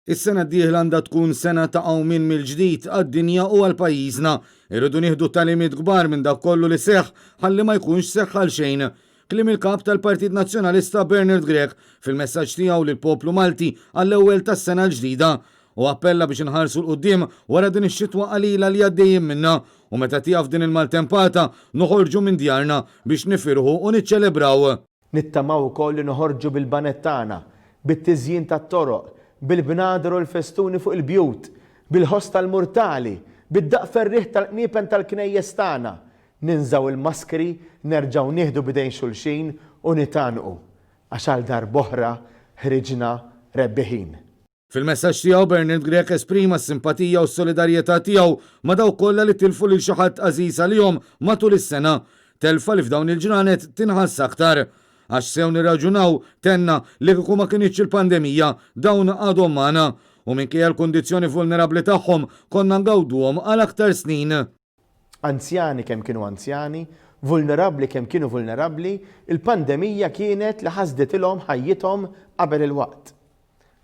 Is-sena d-dieħla għandha tkun sena ta' qawmien mill-ġdid għad-dinja u għal pajjiżna. Irridu nieħdu tagħlimiet kbar minn dak kollu li seħħ ħalli ma jkunx seħħ għal xejn. Kliem il-Kap tal-Partit Nazzjonalista Bernard Grech fil-messaġġ tiegħu lill-poplu Malti għall-ewwel tas-sena l-ġdida. Hu appella biex inħarsu 'l quddiem wara din ix-xitwa qalila li għaddejjin minnha u meta tieqaf din il-maltempata noħorġu minn djarna biex nifirħu u niċċelebraw. Nittamaw ukoll li noħorġu bil-baned tagħna, bit-tiżjin tat-toroq, bil-bnadar u l-festuni fuq il-bjut, bil-ħoss tal-murtali, bid-daqq ferrieħ tal-qniepen tal-knejjes tagħna, ninżgħu l-maskri, nerġgħu nieħdu b'idejn xulxin u nitgħannqu, għax għal darb'oħra ħriġna rebbiħin. Fil-messaġġ tiegħu Bernard Grech esprima s-simpatija u s-solidarjetà tiegħu ma' dawk kollha li tilfu lil xi ħadd għażiż għalihom matul is-sena. Telfa li f'dawn il-ġranet tinħass aktar. Għax sew nirraġunaw, tenna, li kieku ma kinitx il-pandemija, dawn għadhom magħna. U minkejja l-kundizzjoni vulnerabbli tagħhom, konna ngawduhom għal aktar snin. Anzjani kemm kienu anzjani, vulnerabbli kemm kienu vulnerabbli, il-pandemija kienet li ħasditilhom ħajjithom qabel il-waqt.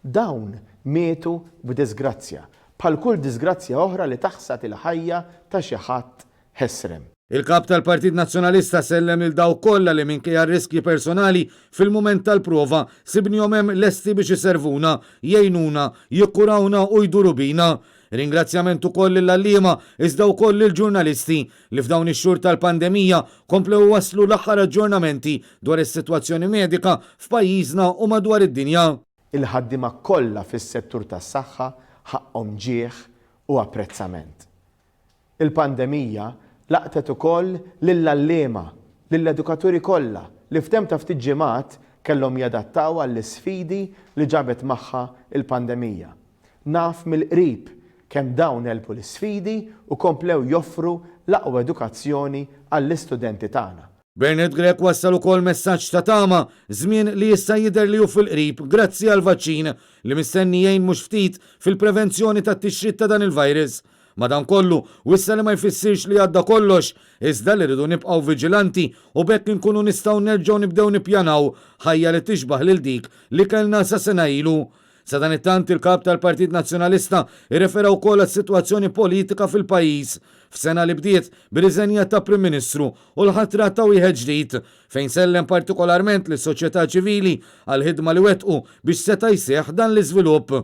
Dawn mietu b'diżgrazzja, bħal kull diżgrazzja oħra li taħsad il-ħajja ta' xi ħadd ħesrem. Il-Kap tal-Partit Nazzjonalista sellem lil dawk kollha li minkejja r-riskji personali, fil-mument tal-prova, sibnihom hemm lesti biex iservuna, jgħinuna, jikkurawna u jduru bina. Ringrazzjament ukoll lill-għalliema iżda wkoll lill-ġurnalisti li f'dawn ix-xhur tal-pandemija komplew iwasslu l-aħħar aġġornamenti dwar is-sitwazzjoni medika f'pajjiżna u madwar id-dinja. Il-ħaddiema kollha fis-settur tas-saħħa ħaqqhom ġieħ u apprezzament. Il-pandemija laqtet ukoll lill-għalliema, lill-edukaturi kollha li f'temp ta' ftit ġimgħat kellhom jadattaw għall-isfidi li ġabet magħha l-pandemija. Naf mill-qrib kemm dawn għelbu l-isfidi u komplew joffru l-aqwa edukazzjoni għall-istudenti tagħna. Bernard Grech wassal ukoll messaġġ ta' tama, żmien li issa jidher li hu fil-qrib grazzi għall-vaċċin, li mistenni jgħin mhux ftit fil-prevenzjoni tat-tixrid ta' dan il-virus. Madankollu, wissa li ma jfissirx li għadda kollox, iżda li rridu nibqgħu viġilanti u b'hekk inkunu nistgħu nerġgħu nibdew nippjanaw ħajja li tixbah lil dik li kellna sa sena ilu. Sadanittant, il-Kap tal-Partit Nazzjonalista rrefera wkoll għas-sitwazzjoni politika fil-pajjiż, f'sena li bdiet bir-riżenja ta' Prim Ministru u l-ħatra ta' wieħed ġdid, fejn sellem partikolarment lis-soċjetà ċivili għall-ħidma li wettqu biex seta' jseħħ dan l-iżvilupp.